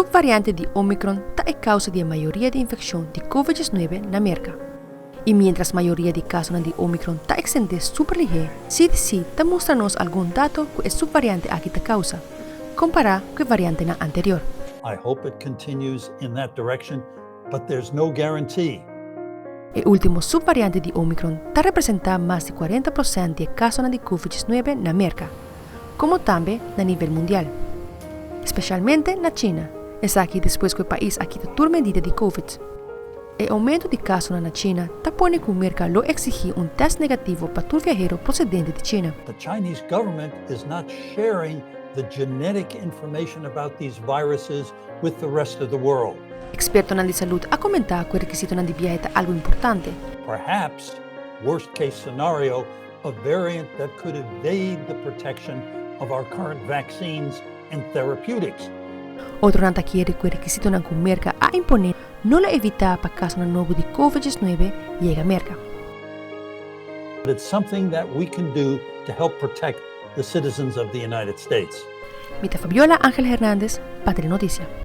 Subvariante di Omicron ta e causa di e mayoria di infeccion di Covid 19 na Merca. Y mientras mayoria di casonan di Omicron ta extende super lihe, CDC ta mustra nos algun dato cu e subvariante aki ta causa, compara cu e variantenan anterior. I hope it continues in that direction, but there's no guarantee. E ultimo subvariante di Omicron ta representa mas di 40% di e casonan di Covid-19 na Merca, como tambe na nivel mundial. Especialmente na China, esaki despues cu e pais a kita tur medida di Covid. E aumento di casonan na China ta pone cu Merca lo exigi un test negativo pa tur viahero procedente di China. The Chinese government is not sharing the genetic information about these viruses with the rest of the world. Expertonan di salud a comenta cu e requisitonan di biahe ta algo importante. Perhaps, worst case scenario, a variant that could evade the protection of our current vaccines and therapeutics. Otronan ta kere cu e requisitonan cu Merca a impone no lo evita pa casonan nobo di Covid-19 yega Merca. But it's something that we can do to help protect the citizens of the United States. Mi ta Fabiola Angel Hernandez, pa Telenoticia.